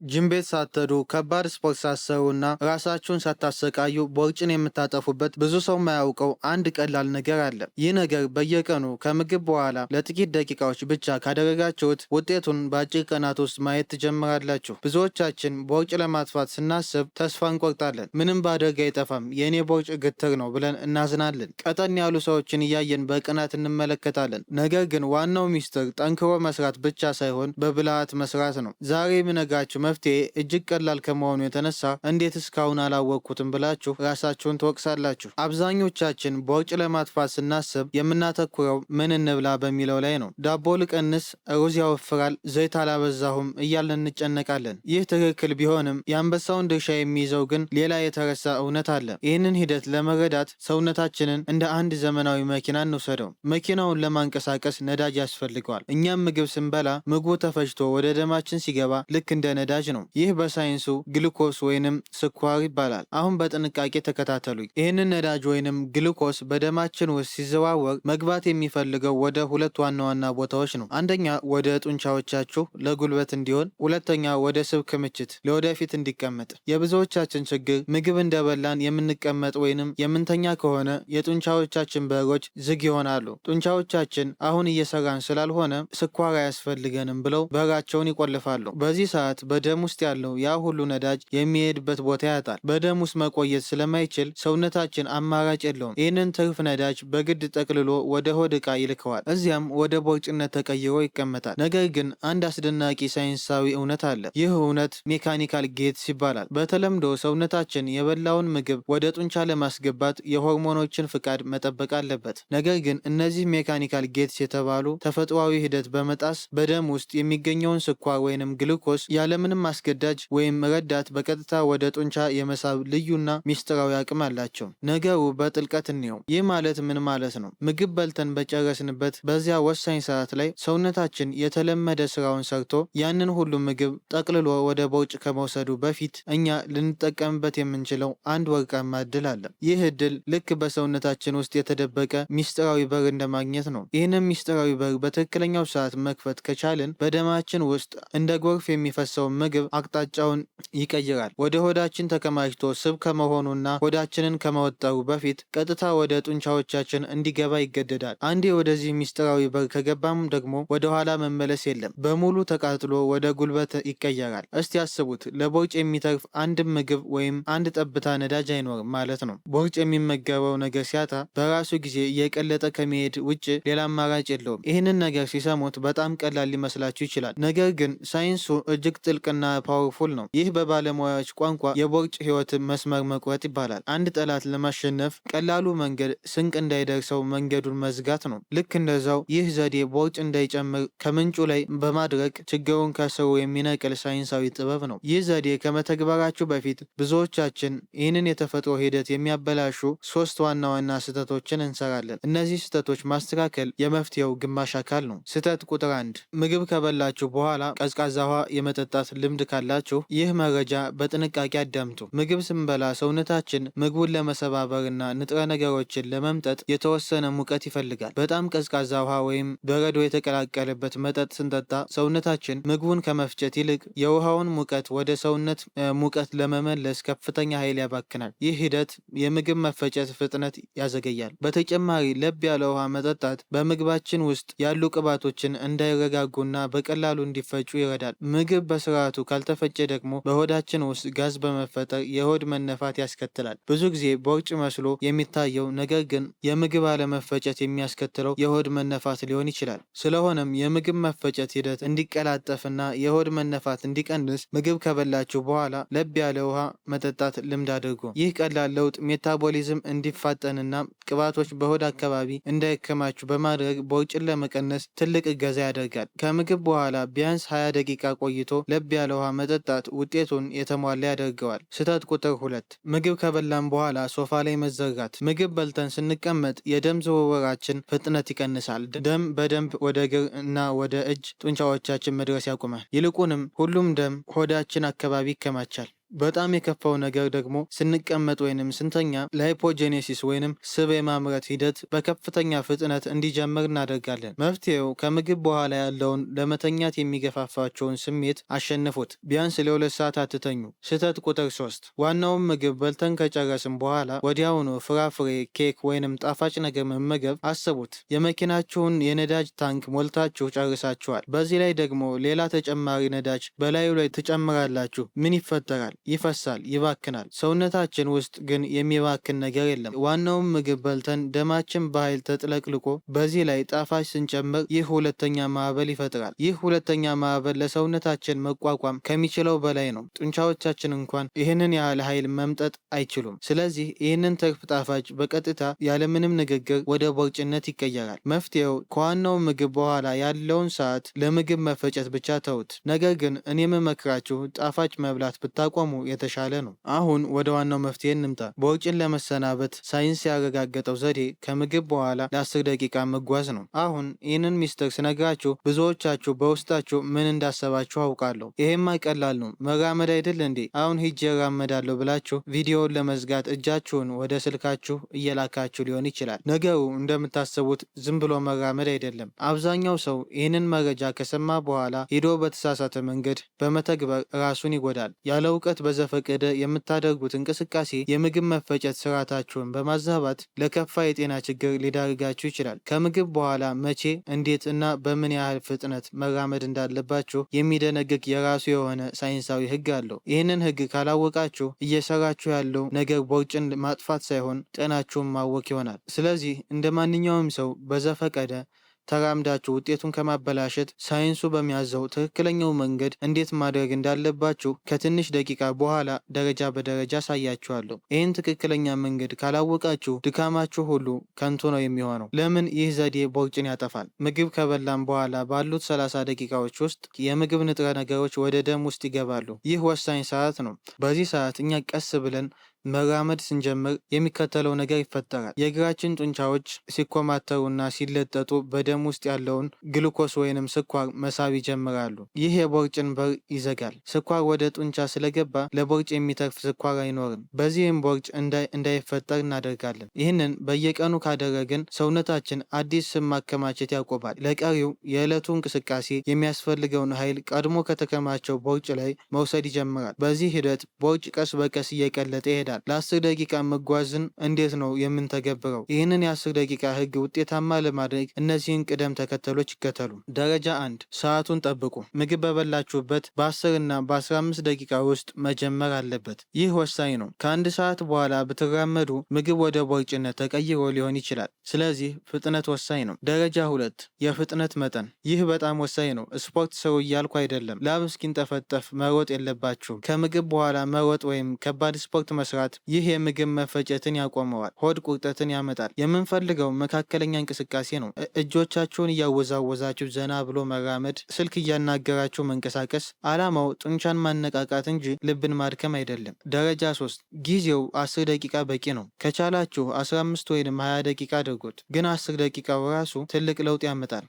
ጂም ቤት ሳትሄዱ፣ ከባድ ስፖርት ሳትሰሩና ራሳችሁን ሳታሰቃዩ ቦርጭን የምታጠፉበት ብዙ ሰው የማያውቀው አንድ ቀላል ነገር አለ። ይህ ነገር በየቀኑ ከምግብ በኋላ ለጥቂት ደቂቃዎች ብቻ ካደረጋችሁት ውጤቱን በአጭር ቀናት ውስጥ ማየት ትጀምራላችሁ። ብዙዎቻችን ቦርጭ ለማጥፋት ስናስብ ተስፋ እንቆርጣለን። ምንም ባደርግ አይጠፋም፣ የእኔ ቦርጭ ግትር ነው ብለን እናዝናለን። ቀጠን ያሉ ሰዎችን እያየን በቅናት እንመለከታለን። ነገር ግን ዋናው ሚስጥር ጠንክሮ መስራት ብቻ ሳይሆን በብልሃት መስራት ነው። ዛሬ የምነግራችሁ መፍትሄ እጅግ ቀላል ከመሆኑ የተነሳ እንዴት እስካሁን አላወቅኩትም ብላችሁ ራሳችሁን ትወቅሳላችሁ። አብዛኞቻችን ቦርጭ ለማጥፋት ስናስብ የምናተኩረው ምን እንብላ በሚለው ላይ ነው። ዳቦ ልቀንስ፣ ሩዝ ያወፍራል፣ ዘይት አላበዛሁም እያልን እንጨነቃለን። ይህ ትክክል ቢሆንም የአንበሳውን ድርሻ የሚይዘው ግን ሌላ የተረሳ እውነት አለ። ይህንን ሂደት ለመረዳት ሰውነታችንን እንደ አንድ ዘመናዊ መኪና እንውሰደው። መኪናውን ለማንቀሳቀስ ነዳጅ ያስፈልገዋል። እኛም ምግብ ስንበላ ምግቡ ተፈጭቶ ወደ ደማችን ሲገባ ልክ እንደ ነዳጅ ነው። ይህ በሳይንሱ ግሉኮስ ወይንም ስኳር ይባላል። አሁን በጥንቃቄ ተከታተሉኝ። ይህንን ነዳጅ ወይንም ግሉኮስ በደማችን ውስጥ ሲዘዋወር መግባት የሚፈልገው ወደ ሁለት ዋና ዋና ቦታዎች ነው። አንደኛ ወደ ጡንቻዎቻችሁ ለጉልበት እንዲሆን፣ ሁለተኛ ወደ ስብ ክምችት ለወደፊት እንዲቀመጥ። የብዙዎቻችን ችግር ምግብ እንደበላን የምንቀመጥ ወይንም የምንተኛ ከሆነ የጡንቻዎቻችን በሮች ዝግ ይሆናሉ። ጡንቻዎቻችን አሁን እየሰራን ስላልሆነ ስኳር አያስፈልገንም ብለው በራቸውን ይቆልፋሉ። በዚህ ሰዓት በደም ውስጥ ያለው ያ ሁሉ ነዳጅ የሚሄድበት ቦታ ያጣል። በደም ውስጥ መቆየት ስለማይችል ሰውነታችን አማራጭ የለውም። ይህንን ትርፍ ነዳጅ በግድ ጠቅልሎ ወደ ሆድ ዕቃ ይልከዋል። እዚያም ወደ ቦርጭነት ተቀይሮ ይቀመጣል። ነገር ግን አንድ አስደናቂ ሳይንሳዊ እውነት አለ። ይህ እውነት mechanical gates ይባላል። በተለምዶ ሰውነታችን የበላውን ምግብ ወደ ጡንቻ ለማስገባት የሆርሞኖችን ፍቃድ መጠበቅ አለበት። ነገር ግን እነዚህ mechanical gates የተባሉ ተፈጥሯዊ ሂደት በመጣስ በደም ውስጥ የሚገኘውን ስኳር ወይንም ግሉኮስ ያለምንም አስገዳጅ ወይም ረዳት በቀጥታ ወደ ጡንቻ የመሳብ ልዩና ሚስጥራዊ አቅም አላቸው። ነገሩ በጥልቀት እንየው። ይህ ማለት ምን ማለት ነው? ምግብ በልተን በጨረስንበት በዚያ ወሳኝ ሰዓት ላይ ሰውነታችን የተለመደ ስራውን ሰርቶ ያንን ሁሉ ምግብ ጠቅልሎ ወደ ቦርጭ ከመውሰዱ በፊት እኛ ልንጠቀምበት የምንችለው አንድ ወርቃማ እድል አለ። ይህ እድል ልክ በሰውነታችን ውስጥ የተደበቀ ሚስጥራዊ በር እንደማግኘት ነው። ይህንን ሚስጥራዊ በር በትክክለኛው ሰዓት መክፈት ከቻልን በደማችን ውስጥ እንደ ጎርፍ የሚፈሰው ምግብ አቅጣጫውን ይቀይራል። ወደ ሆዳችን ተከማችቶ ስብ ከመሆኑና ሆዳችንን ከመወጠሩ በፊት ቀጥታ ወደ ጡንቻዎቻችን እንዲገባ ይገደዳል። አንዴ ወደዚህ ሚስጥራዊ በር ከገባም ደግሞ ወደ ኋላ መመለስ የለም። በሙሉ ተቃጥሎ ወደ ጉልበት ይቀየራል። እስቲ ያስቡት፣ ለቦርጭ የሚተርፍ አንድም ምግብ ወይም አንድ ጠብታ ነዳጅ አይኖርም ማለት ነው። ቦርጭ የሚመገበው ነገር ሲያጣ በራሱ ጊዜ እየቀለጠ ከመሄድ ውጭ ሌላ አማራጭ የለውም። ይህንን ነገር ሲሰሙት በጣም ቀላል ሊመስላችሁ ይችላል። ነገር ግን ሳይንሱ እጅግ ጥልቅና powerful ነው። ይህ በባለሙያዎች ቋንቋ የቦርጭ ህይወት መስመር መቁረጥ ይባላል። አንድ ጠላት ለማሸነፍ ቀላሉ መንገድ ስንቅ እንዳይደርሰው መንገዱን መዝጋት ነው። ልክ እንደዛው ይህ ዘዴ ቦርጭ እንዳይጨምር ከምንጩ ላይ በማድረግ ችግሩን ከስሩ የሚነቅል ሳይንሳዊ ጥበብ ነው። ይህ ዘዴ ከመተግበራችሁ በፊት ብዙዎቻችን ይህንን የተፈጥሮ ሂደት የሚያበላሹ ሶስት ዋና ዋና ስህተቶችን እንሰራለን። እነዚህ ስህተቶች ማስተካከል የመፍትሄው ግማሽ አካል ነው። ስህተት ቁጥር 1፣ ምግብ ከበላችሁ በኋላ ቀዝቃዛ ውሃ የመጠጣት ልምድ ካላችሁ ይህ መረጃ በጥንቃቄ አዳምጡ። ምግብ ስንበላ ሰውነታችን ምግቡን ለመሰባበርና ንጥረ ነገሮችን ለመምጠጥ የተወሰነ ሙቀት ይፈልጋል። በጣም ቀዝቃዛ ውሃ ወይም በረዶ የተቀላቀለበት መጠጥ ስንጠጣ ሰውነታችን ምግቡን ከመፍጨት ይልቅ የውሃውን ሙቀት ወደ ሰውነት ሙቀት ለመመለስ ከፍተኛ ኃይል ያባክናል። ይህ ሂደት የምግብ መፈጨት ፍጥነት ያዘገያል። በተጨማሪ ለብ ያለ ውሃ መጠጣት በምግባችን ውስጥ ያሉ ቅባቶችን እንዳይረጋጉና በቀላሉ እንዲፈጩ ይረዳል። ምግብ በስርዓቱ ካልተፈጨ ደግሞ በሆዳችን ውስጥ ጋዝ በመፈጠር የሆድ መነፋት ያስከትላል። ብዙ ጊዜ ቦርጭ መስሎ የሚታየው ነገር ግን የምግብ አለመፈጨት የሚያስከትለው የሆድ መነፋት ሊሆን ይችላል። ስለሆነም የምግብ መፈጨት ሂደት እንዲቀላጠፍና የሆድ መነፋት እንዲቀንስ ምግብ ከበላችሁ በኋላ ለብ ያለ ውሃ መጠጣት ልምድ አድርጉ። ይህ ቀላል ለውጥ metabolism እንዲፋጠንና ቅባቶች በሆድ አካባቢ እንዳይከማቹ በማድረግ ቦርጭን ለመቀነስ ትልቅ እገዛ ያደርጋል። ከምግብ በኋላ ቢያንስ 20 ደቂቃ ቆይቶ ለብ ያለ ውሃ መጠጣት ውጤቱን የተሟላ ያደርገዋል። ስህተት ቁጥር 2፣ ምግብ ከበላን በኋላ ሶፋ ላይ መዘርጋት። ምግብ በልተን ስንቀመጥ የደም ዝውውራችን ፍጥነት ይቀንሳል። ደም በደንብ ወደ እግር እና ወደ እጅ ጡንቻዎቻችን መድረስ ያቆማል። ይልቁንም ሁሉም ደም ሆዳችን አካባቢ ይከማቻል። በጣም የከፋው ነገር ደግሞ ስንቀመጥ ወይንም ስንተኛ lipogenesis ወይንም ስብ የማምረት ሂደት በከፍተኛ ፍጥነት እንዲጀምር እናደርጋለን። መፍትሄው ከምግብ በኋላ ያለውን ለመተኛት የሚገፋፋቸውን ስሜት አሸንፉት። ቢያንስ ለ2 ሰዓት አትተኙ። ስህተት ቁጥር 3፦ ዋናውን ምግብ በልተን ከጨረስን በኋላ ወዲያውኑ ፍራፍሬ፣ ኬክ ወይንም ጣፋጭ ነገር መመገብ። አስቡት፣ የመኪናችሁን የነዳጅ ታንክ ሞልታችሁ ጨርሳችኋል። በዚህ ላይ ደግሞ ሌላ ተጨማሪ ነዳጅ በላዩ ላይ ትጨምራላችሁ። ምን ይፈጠራል? ይፈሳል፣ ይባክናል። ሰውነታችን ውስጥ ግን የሚባክን ነገር የለም። ዋናውን ምግብ በልተን ደማችን በኃይል ተጥለቅልቆ በዚህ ላይ ጣፋጭ ስንጨምር ይህ ሁለተኛ ማዕበል ይፈጥራል። ይህ ሁለተኛ ማዕበል ለሰውነታችን መቋቋም ከሚችለው በላይ ነው። ጡንቻዎቻችን እንኳን ይህንን ያህል ኃይል መምጠጥ አይችሉም። ስለዚህ ይህንን ትርፍ ጣፋጭ በቀጥታ ያለምንም ንግግር ወደ ቦርጭነት ይቀየራል። መፍትሄው ከዋናው ምግብ በኋላ ያለውን ሰዓት ለምግብ መፈጨት ብቻ ተዉት። ነገር ግን እኔ የምመክራችሁ ጣፋጭ መብላት ብታቆሙ የተሻለ ነው። አሁን ወደ ዋናው መፍትሄ እንምጣ። ቦርጭን ለመሰናበት ሳይንስ ያረጋገጠው ዘዴ ከምግብ በኋላ ለ10 ደቂቃ መጓዝ ነው። አሁን ይህንን ሚስጥር ስነግራችሁ ብዙዎቻችሁ በውስጣችሁ ምን እንዳሰባችሁ አውቃለሁ። ይሄማ ቀላል ነው፣ መራመድ አይደል እንዴ? አሁን ሂጄ እራመዳለሁ ብላችሁ ቪዲዮውን ለመዝጋት እጃችሁን ወደ ስልካችሁ እየላካችሁ ሊሆን ይችላል። ነገሩ እንደምታስቡት ዝም ብሎ መራመድ አይደለም። አብዛኛው ሰው ይህንን መረጃ ከሰማ በኋላ ሄዶ በተሳሳተ መንገድ በመተግበር ራሱን ይጎዳል። ያለ እውቀት በዘፈቀደ የምታደርጉት እንቅስቃሴ የምግብ መፈጨት ስርዓታችሁን በማዛባት ለከፋ የጤና ችግር ሊዳርጋችሁ ይችላል። ከምግብ በኋላ መቼ፣ እንዴት እና በምን ያህል ፍጥነት መራመድ እንዳለባችሁ የሚደነግግ የራሱ የሆነ ሳይንሳዊ ሕግ አለው። ይህንን ሕግ ካላወቃችሁ እየሰራችሁ ያለው ነገር ቦርጭን ማጥፋት ሳይሆን ጤናችሁን ማወክ ይሆናል። ስለዚህ እንደ ማንኛውም ሰው በዘፈቀደ ተራምዳችሁ ውጤቱን ከማበላሸት ሳይንሱ በሚያዘው ትክክለኛው መንገድ እንዴት ማድረግ እንዳለባችሁ ከትንሽ ደቂቃ በኋላ ደረጃ በደረጃ አሳያችኋለሁ። ይህን ትክክለኛ መንገድ ካላወቃችሁ ድካማችሁ ሁሉ ከንቱ ነው የሚሆነው። ለምን ይህ ዘዴ ቦርጭን ያጠፋል? ምግብ ከበላን በኋላ ባሉት 30 ደቂቃዎች ውስጥ የምግብ ንጥረ ነገሮች ወደ ደም ውስጥ ይገባሉ። ይህ ወሳኝ ሰዓት ነው። በዚህ ሰዓት እኛ ቀስ ብለን መራመድ ስንጀምር የሚከተለው ነገር ይፈጠራል። የእግራችን ጡንቻዎች ሲኮማተሩና ሲለጠጡ በደም ውስጥ ያለውን ግሉኮስ ወይንም ስኳር መሳብ ይጀምራሉ። ይህ የቦርጭን በር ይዘጋል። ስኳር ወደ ጡንቻ ስለገባ ለቦርጭ የሚተርፍ ስኳር አይኖርም። በዚህም ቦርጭ እንዳይፈጠር እናደርጋለን። ይህንን በየቀኑ ካደረግን ሰውነታችን አዲስ ስብ ማከማቸት ያቆማል። ለቀሪው የዕለቱ እንቅስቃሴ የሚያስፈልገውን ኃይል ቀድሞ ከተከማቸው ቦርጭ ላይ መውሰድ ይጀምራል። በዚህ ሂደት ቦርጭ ቀስ በቀስ እየቀለጠ ይሄዳል። ለ10 ደቂቃ መጓዝን እንዴት ነው የምንተገብረው? ይህንን የ10 ደቂቃ ህግ ውጤታማ ለማድረግ እነዚህን ቅደም ተከተሎች ይከተሉ። ደረጃ 1፦ ሰዓቱን ጠብቁ። ምግብ በበላችሁበት በ10 እና በ15 ደቂቃ ውስጥ መጀመር አለበት። ይህ ወሳኝ ነው። ከአንድ ሰዓት በኋላ ብትራመዱ ምግብ ወደ ቦርጭነት ተቀይሮ ሊሆን ይችላል። ስለዚህ ፍጥነት ወሳኝ ነው። ደረጃ 2፦ የፍጥነት መጠን። ይህ በጣም ወሳኝ ነው። ስፖርት ስሩ እያልኩ አይደለም። ላብ እስኪንጠፈጠፍ መሮጥ የለባችሁም። ከምግብ በኋላ መሮጥ ወይም ከባድ ስፖርት መስራት ይህ የምግብ መፈጨትን ያቆመዋል፣ ሆድ ቁርጠትን ያመጣል። የምንፈልገው መካከለኛ እንቅስቃሴ ነው። እጆቻችሁን እያወዛወዛችሁ ዘና ብሎ መራመድ፣ ስልክ እያናገራችሁ መንቀሳቀስ። ዓላማው ጡንቻን ማነቃቃት እንጂ ልብን ማድከም አይደለም። ደረጃ 3፦ ጊዜው። 10 ደቂቃ በቂ ነው። ከቻላችሁ 15 ወይም 20 ደቂቃ አድርጉት፣ ግን 10 ደቂቃው ራሱ ትልቅ ለውጥ ያመጣል።